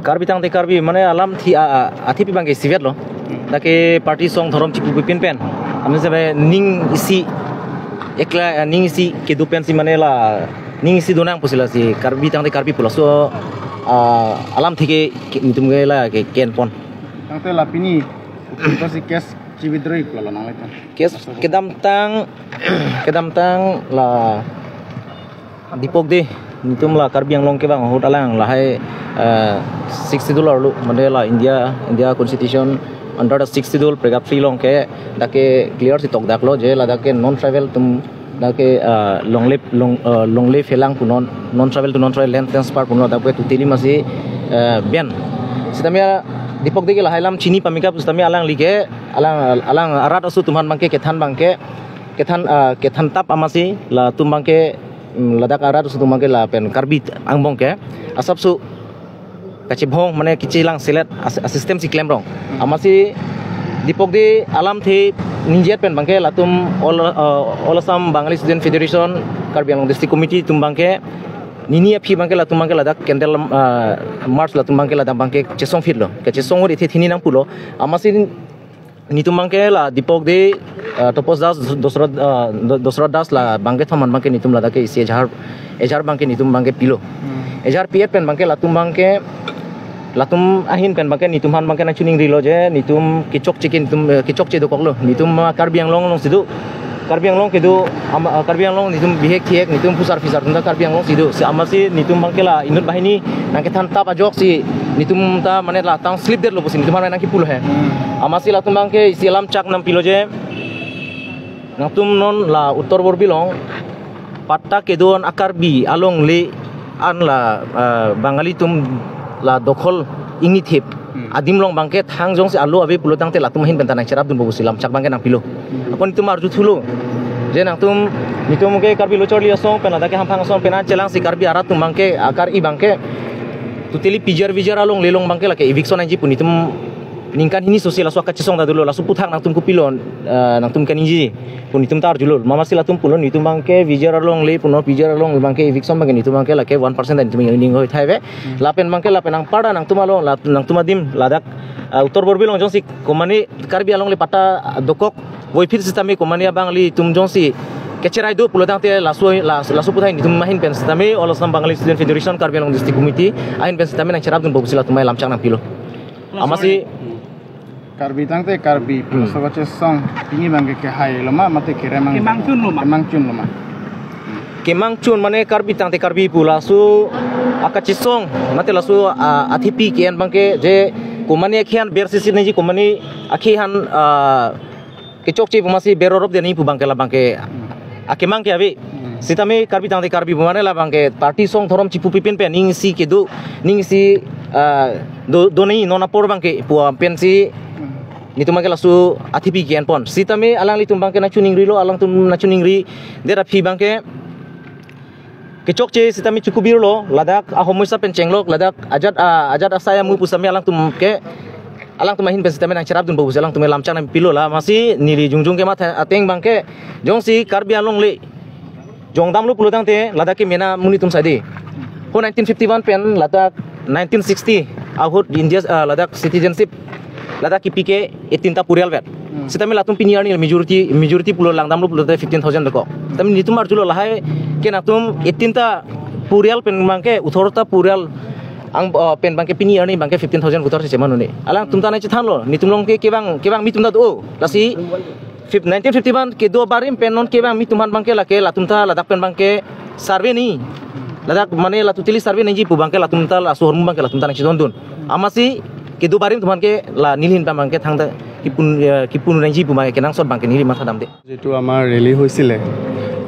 Karbi tang te Karbi mane alam thi athipi bangke sivet lo dake party song thorom chipu pen pen amne se ning isi ekla ning isi ke du pen si mane la ning isi donang pusila si Karbi tang te Karbi pula so alam thike nitum ge la ke ken pon tang te la pini to si kes chibidroi pula la nang kes kedam tang la Dipok de nitum la Karbi Anglong ke bang hot alang la hai $60 lu mane la India constitution under the 6 schedule paragraph 3 long ke dake clear si tok dak lo je la dake non tribal tum dake long le felang pu non tribal to non tribal land transfer pu no dak tu teli masi ben sitamia Dipok de ke la hailam chini pamika pustami alang like alang arat asu tumhan bangke kethan bangke kethan tap amasi la tum bangke ladak arat asu tum bangke la pen Karbi angbong ke asap su kachi bhong mane kichi lang selet system si claim rong amasi Dipok de alam the ninjet pen bangke latum all Assam Bangali Student Federation Karbi Anglong District Committee tum bangke nini phi bangke latum bangke ladak candle march latum bangke ladak bangke chesong fit lo ke chesong or ithe thini nang pulo amasi nitum bangke la Dipok de Topos Das Dosrat Das la bangke thaman bangke nitum ladak ke isi ejar bangke nitum bangke pilo ejar piet pen bangke latum bangke latum ahin pen bangke nitum han bangke na chuning rilo je nitum kichok chikin nitum kichok che do koklo nitum Karbi Anglong long sidu Karbi Anglong kedu Karbi Anglong nitum bihek thiek nitum fusar fisar tunda Karbi Anglong sidu si amasi nitum bangke la inut bahini nangke than tap ajok si nitum ta mane la tang slip der lo pusi nitum han nangki pulo he amasi latum bangke isi alam chak nam pilo je natum non la uttor borbi long patta kedon akarbi along le an la Bangali tum la dokhol ingni thep adim long bangke thang jong si alu abe pulo tangte latum hin pentana cherap dun bobusi lam chak bangke nang pilo akon tum arju thulo je nang tum nitum ke Karbi lochorli asong pena dake ham phang asong pena chelang si Karbi arat tum bangke akar i bangke tuteli pijar bijar along lelong bangke lake eviction anji pun nitum ningkan hini sosial asu akachi song da dulo lasu puthak nang tum ku pilon nang tum kaninji pun nitum tar julul mamasi latum pulon nitum bangke bijar along le puno pijar along bangke eviction bangke nitum bangke lake 1% nitum ning hoi thaibe lapen bangke lapen nang pada nang tum along nang tum adim ladak uttor borbi long jongsi komani Karbi along le pata dokok voifir sistemi komani bangli tum jongsi kecherai do pulo tangte lasu puthai nitum mahin pen sistemi all Assam Bangali Student Federation Karbi Anglong District Committee ahin pen sistemi nang cherap dun bobusila tumai lamchang nang pilo amasi Karbi tangte Karbi sobache song pini bangke ke hai loma mate keremang kemang chun loma kemang chun mane Karbi tangte Karbi pula su akachi song mate lasu athipi kian bangke je komani akhian ber sisi neji komani akhihan kechok che pumasi berorop de ni pu bangke la bangke akemang ke abi sitame Karbi tangte Karbi mane la bangke party song thorom chipu pipen pe ning si kedu ning si do nei nona por bangke pua pen si nitum bangke lasu athipi kian pon sitame alang litum bangke na chuning ri lo alang tum na chuning ri dera phi bangke kechok che sitame chukubir lo ladak ahomoisa pen chenglok ladak ajat asaya mu pusame alang tum ke alang tum mahin pen sitame nang cherap dun bobu alang tum lamchang nang pilo la masi nili jungjung ke matha ateng bangke jongsi Karbi Anglong le jongdam lu pulo tangte ladak ke mena muni tum saidi ho 1951 pen ladak 1960 ahut India ladak citizenship ladak kipike 18 ta purial vet sitame latum piniar ni majority pulo langdam lu pulo 15,000 deko sitame nitum arjulo lahai ke natum 18 ta purial pen bangke 18 ta purial ang pen bangke piniar ni bangke 15,000 utor se cheman ne alang tum ta nai chethan lo nitum long ke kebang mitum da do lasi 1951 ke do barim pen non kebang mitum han bangke lake latum ta ladak pen bangke survey ni ladak mane la tutili survey ni ji pu bangke latum ta la suhormu bangke latum ta nai chedon dun amasi ke do barim tuman ke la nilhin pa bangke thang da kipun nai ji pu bangke kenang sot bangke nili matha dam de যেটো আমাৰ rally হৈছিলে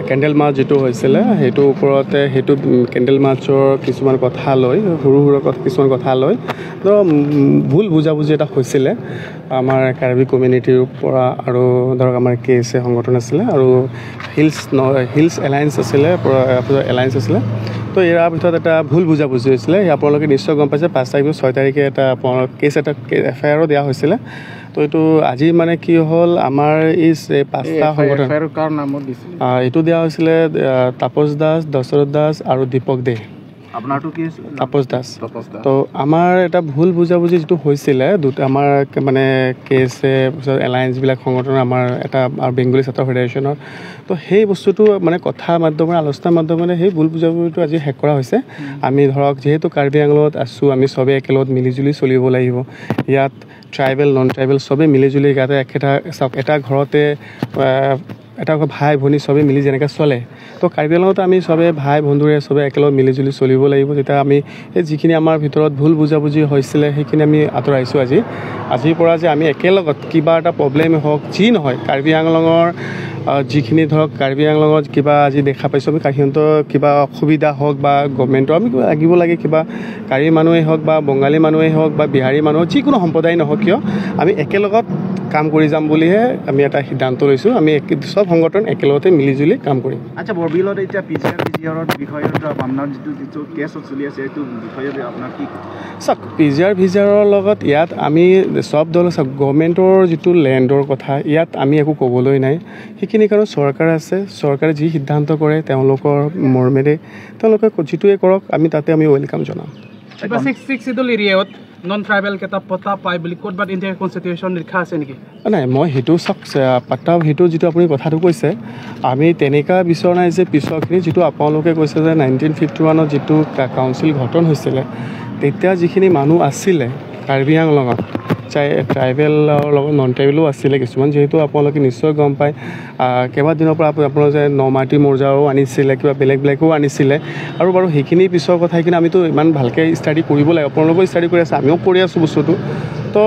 candle March যেটো হৈছিলে সেইটো ওপৰতে সেইটো candle মাৰ্চৰ কিছুমান কথা লৈ সৰু সৰু কথা কিছুমান কথা লৈ তো ভুল বুজাবুজি এটা হৈছিলে আমাৰ কাৰ্বি কমিউনিটিৰ পৰা আৰু ধৰক আমাৰ কে এছ এ সংগঠন আছিলে আৰু হিলছ এলায়েন্স আছিলে এলায়েন্স আছিলে তো ইয়াৰ ভিতৰত এটা ভুল বুজাবুজি হৈছিলে আপোনালোকে নিশ্চয় গম পাইছে 5 তাৰিখ 6 তাৰিখে এটা কেছ এটা এফ আই আৰো দিয়া হৈছিলে তো এইটো আজি মানে কি হ'ল আমাৰ এই পাঁচটা সংগঠন এইটো দিয়া হৈছিলে তাপস দাস দশৰথ দাস আৰু দীপক দে আপোনাৰটো কি? তাপস দাস। তো আমাৰ এটা ভুল বুজাবুজি যিটো হৈছিলে দুটা আমাৰ মানে কে এছ এ পিছত এলায়েন্সবিলাক সংগঠনৰ আমাৰ এটা আৰু বেংগলী ছাত্ৰ ফেডাৰেশ্যনৰ, তো সেই বস্তুটো মানে কথা মাধ্যমেৰে আলোচনাৰ মাধ্যমেৰে সেই ভুল বুজাবুজিটো আজি শেষ কৰা হৈছে। আমি ধৰক যিহেতু কাৰ্বি আংলঙত আছোঁ, আমি চবেই একেলগত মিলিজুলি চলিব লাগিব। ইয়াত ট্ৰাইবেল নন ট্ৰাইবেল চবেই মিলিজুলি ইয়াতে একেটা চাওক এটা ঘৰতে এটা ভাই ভনী চবেই মিলি যেনেকৈ চলে, তো কাৰ্বি আংলঙত আমি চবেই ভাই বন্ধুৰে চবেই একেলগে মিলিজুলি চলিব লাগিব। তেতিয়া আমি এই যিখিনি আমাৰ ভিতৰত ভুল বুজাবুজি হৈছিলে সেইখিনি আমি আঁতৰাইছোঁ আজি। আজিৰ পৰা যে আমি একেলগত কিবা এটা প্ৰব্লেম হওক যি নহয়, কাৰ্বি আংলঙৰ যিখিনি ধৰক কাৰ্বি আংলঙত কিবা আজি দেখা পাইছোঁ আমি, সিহঁতৰ কিবা অসুবিধা হওক বা গভমেণ্টৰ আমি কিবা লাগিব লাগে, কিবা কাৰ্বি মানুহেই হওক বা বঙালী মানুহেই হওক বা বিহাৰী মানুহ যিকোনো সম্প্ৰদায় নহওক কিয়, আমি একেলগত কাম কৰি যাম বুলিহে আমি এটা সিদ্ধান্ত লৈছোঁ। আমি চব সংগঠন একেলগতে মিলিজুলি কাম কৰিম। আচ্ছা, বৰবিলত এতিয়া P G R P G আৰৰ বিষয়ত আপোনাৰ যিটো কেছত চলি আছে এইটো বিষয়ত আপোনাৰ কি? চাওক, P G R V G আৰৰ লগত ইয়াত আমি চব দল চাওক, গভৰ্ণমেণ্টৰ যিটো লেণ্ডৰ কথা ইয়াত আমি একো ক'বলৈ নাই। সেইখিনি কাৰণ চৰকাৰ আছে, চৰকাৰে যি সিদ্ধান্ত কৰে তেওঁলোকৰ মৰ্মেৰে তেওঁলোকে যিটোৱে কৰক আমি তাতে আমি welcome জনাম। নন ট্ৰাইবেল কেইটা পট্টা পায় বুলি ক'ৰবাত ইণ্ডিয়াৰ কনষ্টিটিউশ্যন লিখা আছে নেকি? নাই, মই সেইটো চাওক পাট্টা সেইটো যিটো আপুনি কথাটো কৈছে আমি তেনেকুৱা বিচৰা নাই যে পিছৰখিনি যিটো আপোনালোকে কৈছে যে 1951ত যিটো কাউন্সিল গঠন হৈছিলে তেতিয়া যিখিনি মানুহ আছিলে কাৰ্বি আংলঙত, ট্ৰাইবেলৰ লগত নন ট্ৰাইবেলো আছিলে কিছুমান, যিহেতু আপোনালোকে নিশ্চয় গম পায় কেইবাদিনৰ পৰা আপোনালোকে নমাটি মৰ্জাও আনিছিলে, কিবা বেলেগ বেলেগো আনিছিলে। আৰু বাৰু সেইখিনি পিছৰ কথা, সেইখিনি আমিতো ইমান ভালকৈ ষ্টাডি কৰিব লাগে, আপোনালোকেও ষ্টাডি কৰি আছে, আমিও কৰি আছোঁ বস্তুটো। তো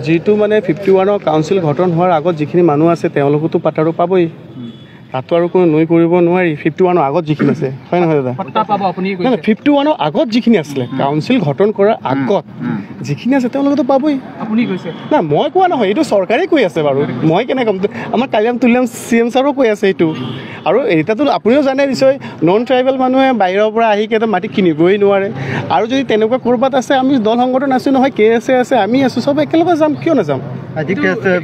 যিটো মানে 51ৰ কাউন্সিল গঠন হোৱাৰ আগত যিখিনি মানুহ আছে তেওঁলোকতো পাট্টাটো পাবই, তাতো আৰু কোনো নুই কৰিব নোৱাৰি। 51ৰ আগত যিখিনি আছে, হয় নহয় দাদা? নাই, 51ৰ আগত যিখিনি আছিলে কাউন্সিল গঠন কৰাৰ আগত যিখিনি আছে তেওঁলোকেতো পাবই। নাই, মই কোৱা নহয়, এইটো চৰকাৰে কৈ আছে। বাৰু মই কেনেকৈ ক'ম, আমাৰ কালিয়াম তুলিয়াম চি এম ছাৰো কৈ আছে এইটো। আৰু এতিয়াতো আপুনিও জানে নিশ্চয়, নন ট্ৰাইবেল মানুহে বাহিৰৰ পৰা আহি কেইটা মাটি কিনিবই নোৱাৰে। আৰু যদি তেনেকুৱা ক'ৰবাত আছে, আমি দল সংগঠন আছোঁ নহয়, কে এছ এ আছে, আমি আছোঁ, চব একেলগে যাম, কিয় নাযাম? আজি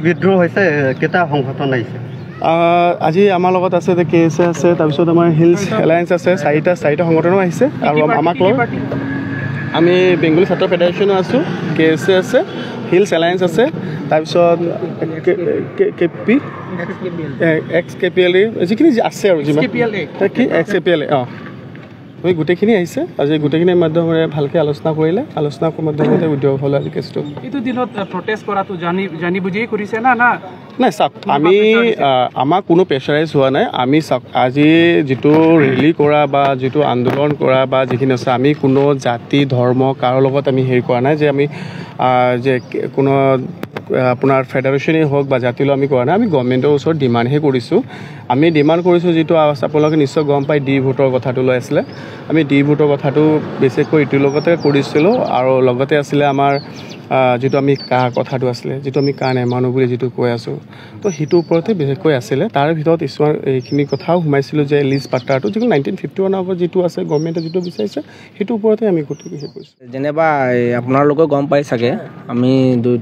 বিদ্ৰোহ হৈছে, কেইটা সংগঠন আহিছে? আজি আমাৰ লগত আছে কে এছ এ আছে, তাৰপিছত আমাৰ হিলছ এলায়েন্স আছে, চাৰিটা সংগঠনো আহিছে। আৰু আমাক লগত আমি বেংগলী ছাত্ৰ ফেডাৰেশ্যনো আছোঁ, কে এছ এ আছে, হিলছ এলায়েন্স আছে, তাৰপিছত K P X K P L A যিখিনি আছে আৰু যিমান কি এক্স কে পি এল এ, অঁ, এই গোটেইখিনি আহিছে। আজি গোটেইখিনিৰ মাধ্যমেৰে ভালকৈ আলোচনা কৰিলে, আলোচনা মাধ্যমতে উদ্যোগ হ'ল আজি কেছটো। এইটো দিনত প্ৰটেষ্ট কৰাটো জানি বুজিয়ে কৰিছে না? না নাই, চাওক, আমি আমাক কোনো প্ৰেছাৰাইজ হোৱা নাই। আমি চাওক, আজি যিটো ৰেলী কৰা বা যিটো আন্দোলন কৰা বা যিখিনি আছে, আমি কোনো জাতি ধৰ্ম কাৰো লগত আমি হেৰি কৰা নাই যে আমি যে কোনো আপোনাৰ ফেডাৰেশ্যনেই হওক বা জাতিলৈ আমি কৰা নাই। আমি গভৰ্ণমেণ্টৰ ওচৰত ডিমাণ্ডহে কৰিছোঁ। আমি ডিমাণ্ড কৰিছোঁ যিটো আপোনালোকে নিশ্চয় গম পায়, ডি ভোটৰ কথাটো লৈ আছিলে। আমি ডি ভোটৰ কথাটো বিশেষকৈ এইটোৰ লগতে কৰিছিলোঁ। আৰু লগতে আছিলে আমাৰ যিটো আমি কা কথাটো আছিলে, যিটো আমি কা নেমানো বুলি যিটো কৈ আছোঁ, তো সেইটোৰ ওপৰতে বিশেষকৈ আছিলে। তাৰ ভিতৰত কিছুমান এইখিনি কথাও সোমাইছিলোঁ যে লিজ পাট্টাটো যিটো 1951 আগত যিটো আছে, গভৰ্ণমেণ্টে যিটো বিচাৰিছে সেইটোৰ ওপৰতে আমি গোটেই হেৰি কৰিছোঁ। যেনিবা আপোনালোকেও গম পাই চাগে, আমি দুই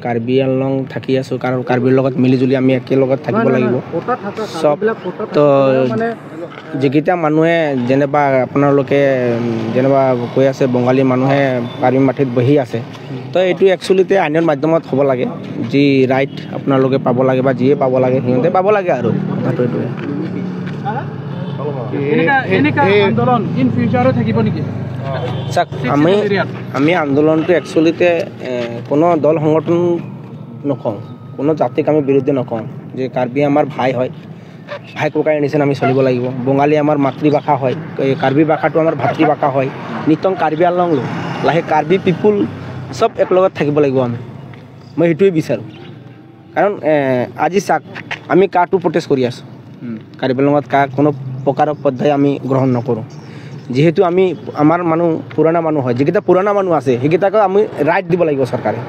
কাৰ্বি আংলং থাকি আছোঁ, কাৰ্বিৰ লগত মিলিজুলি আমি একেলগত থাকিব লাগিব চব। তো যিকেইটা মানুহে যেনিবা আপোনালোকে যেনিবা কৈ আছে বঙালী মানুহে কাৰ্বি মাটিত বহি আছে, তো এইটো একচুৱেলিতে আইনৰ মাধ্যমত হ'ব লাগে। যি ৰাইট আপোনালোকে পাব লাগে বা যিয়ে পাব লাগে সিহঁতে পাব লাগে। আৰু কথাটো এইটোৱে। চাওক, আমি আন্দোলনটো একচুৱেলিতে কোনো দল সংগঠন নকওঁ, কোনো জাতিক আমি বিৰুদ্ধে নকওঁ যে কাৰ্বি আমাৰ ভাই হয়, ভাই ককাইৰ নিচিনা আমি চলিব লাগিব। বঙালী আমাৰ মাতৃভাষা হয়, কাৰ্বি ভাষাটো আমাৰ ভাতৃভাষা হয়। নিতং কাৰ্বি আংলং লাহে কাৰ্বি পিপুল চব একেলগত থাকিব লাগিব আমি, মই সেইটোৱে বিচাৰোঁ। কাৰণ আজি চাওক, আমি কাটো প্ৰটেষ্ট কৰি আছোঁ, কাৰ্বি আংলঙত কা কোনো প্ৰকাৰৰ পদ্ধতি আমি গ্ৰহণ নকৰোঁ। যিহেতু আমি আমাৰ মানুহ পুৰণা মানুহ হয়, যিকেইটা পুৰণা মানুহ আছে সেইকেইটাকো আমি ৰাইট দিব লাগিব চৰকাৰে,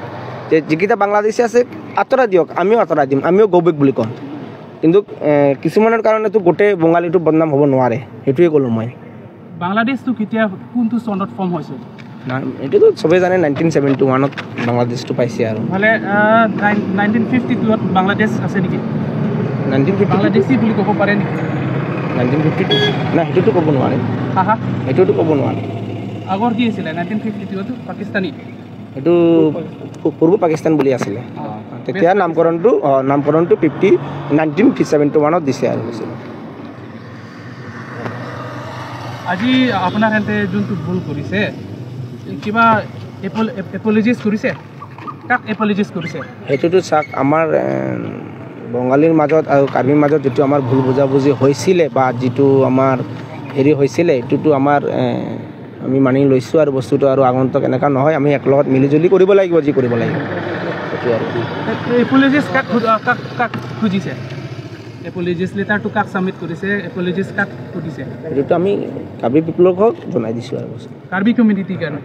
যে যিকেইটা বাংলাদেশী আছে আঁতৰাই দিয়ক, আমিও আঁতৰাই দিম, আমিও গ'বেক বুলি ক'ম। কিন্তু কিছুমানৰ কাৰণেতো গোটেই বঙালীটো বদনাম হ'ব নোৱাৰে, সেইটোৱে ক'লোঁ মই। বাংলাদেশটো কেতিয়া কোনটো চনত ফৰ্ম হৈছে? এইটোতো চবেই জানে, 1971ত বাংলাদেশটো পাইছে। আৰু মানে 1952ত বাংলাদেশ আছে নেকি? 1952 বাংলাদেশী বুলি ক'ব পাৰে নেকি? 1952 নাই, সেইটোতো ক'ব নোৱাৰিম। হা হা, সেইটোতো ক'ব নোৱাৰিম। আগৰ কি আছিলে 1952ত পাকিস্তানী? সেইটো পূৰ্ব পাকিস্তান বুলি আছিলে তেতিয়া। নামকৰণটো 1971ত দিছে আৰু। আজি আপোনাৰ হেঁতে যোনটো ভুল কৰিছে, কিবা এপলজিজ কৰিছে? কাক এপলজিজ কৰিছে? সেইটোতো চাওক, আমাৰ বঙালীৰ মাজত আৰু কাৰ্বিৰ মাজত যিটো আমাৰ ভুল বুজাবুজি হৈছিলে বা যিটো আমাৰ হেৰি হৈছিলে, এইটোতো আমাৰ আমি মানি লৈছোঁ আৰু বস্তুটো আৰু আগন্তুক এনেকুৱা নহয়, আমি একেলগত মিলিজুলি কৰিব লাগিব, যি কৰিব লাগিব সেইটো আৰু। এপলজিজ কাক কাক কাক খুজিছে? এপলজিজ লেটাৰটো কাক ছাবমিট কৰিছে? এপলজিজ কাক সুধিছে? সেইটোতো আমি কাৰ্বি পিপলক জনাই দিছোঁ আৰু। কাৰ্বি কমিউনিটিৰ কাৰণে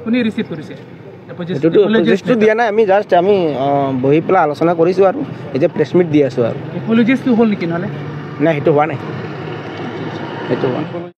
কোনে ৰিচিভ কৰিছে? সেইটোতো এপলজিজটো দিয়া নাই, আমি জাষ্ট আমি বহি পেলাই আলোচনা কৰিছোঁ আৰু এতিয়া প্ৰেছ মিট দি আছোঁ আৰু। এপলজিজটো হ'ল নেকি নহ'লে? নাই, সেইটো হোৱা নাই, সেইটো হোৱা নাই।